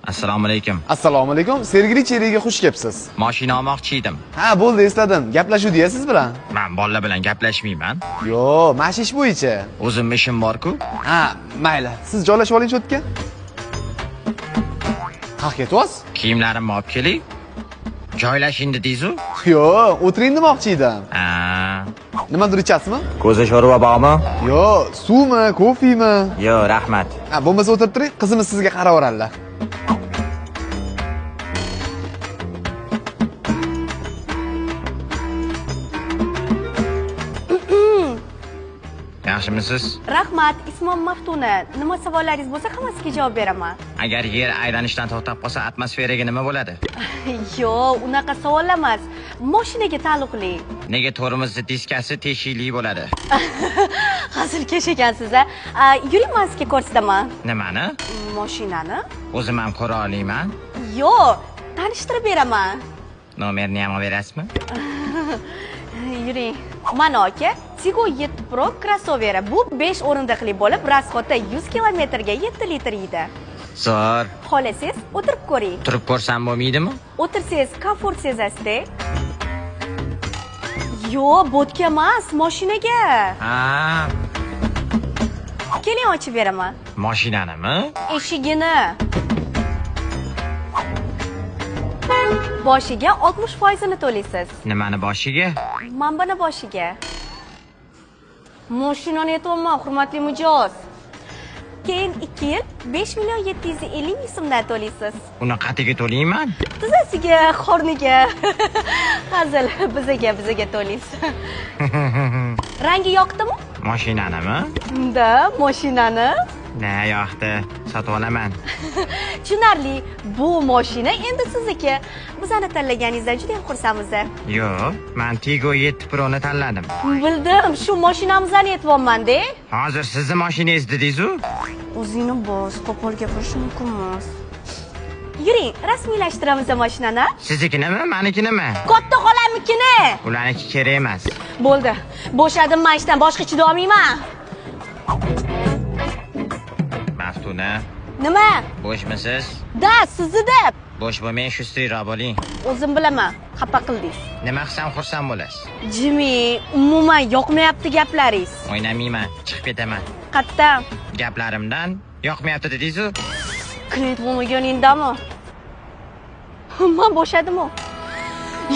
Assalomu alaykum. Assalomu alaykum. Sergeli cheriga xush kelibsiz. Mashina olmoqchi edim. Ha, bo'ldi, esladim. Gaplashuvdi siz bilan? Men bolalar bilan gaplashmayman. Yo'q, mana shu ish bo'yicha. O'zim ishim bor-ku. Ha, mayli. Siz joylashib oling cho'tga. Qayerga ketyapsiz? Kiyimlarimni olib keling. Joylashing dedingiz-u? Yo'q, o'tiring demoqchi edim. Ha. Nimadir ichasizmi? Ko'za sho'rva bormi? Yo'q, suvmi, kofemi? Yo'q, rahmat. Ha, bo'lmasa o'tirib turing, qizimiz sizga qaraveradilar. Yaxshimisiz? Rahmat, ismim Maftuna. Nima savollaringiz bo'lsa, hammasiga javob beraman. Agar yer aylanishdan to'xtab qolsa, atmosferaga nima bo'ladi? Yo'q, unaqa savol emas. Mashinaga taalluqli. Nega to'rimizni diskasi teshikli bo'ladi? Hazilkash ekansiz a. Yuring, men sizga ko'rsataman. Nimani? Mashinani. O'zim ham ko'ra olaman. Yo'q, tanishtirib beraman. Nomerni ham olib berasizmi? Yuring. Mana aka, Tiggo 7 Pro krossoveri. Bu 5 o'rindiqli bo'lib, rasxodda 100 kilometrga 7 litr yeydi. Zo'r. Xohlasangiz, o'tirib ko'ring. Turib ko'rsam bo'lmaydimi? O'tirsangiz, komfort sezasiz-da. Yo'q, bo'tga emas, mashinaga. Ha. Keling, ochib beraman. Mashinanimi? Eshigini. Boshiga 60% to'laysiz. Nimani boshiga? Manbani boshiga. Mashinani aytyapman, hurmatli mijoz. Keyin 2 yil 5 750 000 so'mdan to'laysiz. Uni qatiga to'layman? Tizzasiga, qorniga. Hazil, bizaga to'laysiz. Rangi yoqdimi? Mashinanimi? Da, mashinani. Na, yoqdi. Sotib olaman. Tushunarli. Bu mashina endi sizniki. Bizani tanlaganingizdan juda ham xursandmiz. Yo'q, men Tiggo 7 Pro'ni tanladim. Bildim, shu mashinamizni aytyapman-da. Hozir sizni mashinangiz dedingiz-u? O'zingni bos, qo'pol gapirish mumkin emas. Yuring, rasmiylashtiramiz mashinani. Siznikinimi, manikinimi? Katta xolamnikini. Ularniki kerak emas. Bo'ldi. Bo'shadim men ishdan, boshqa chidolmayman. Maftuna. Nima? Bo'shmisiz? Da, sizni deb. Bo'sh bo'lmang, shustriyroq bo'ling. O'zim bilaman, xafa qildingiz. Nima qilsam xursand bo'lasiz? Jimmy, umuman yoqmayapti gaplaringiz. O'ynamayman, chiqib ketaman. Qayerdan? Gaplarimdan yoqmayapti dedingiz-u. Klient bo'lmaganingdami? Men bo'shadimu.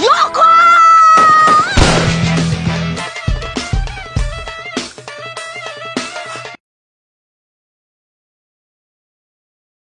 Yo'q!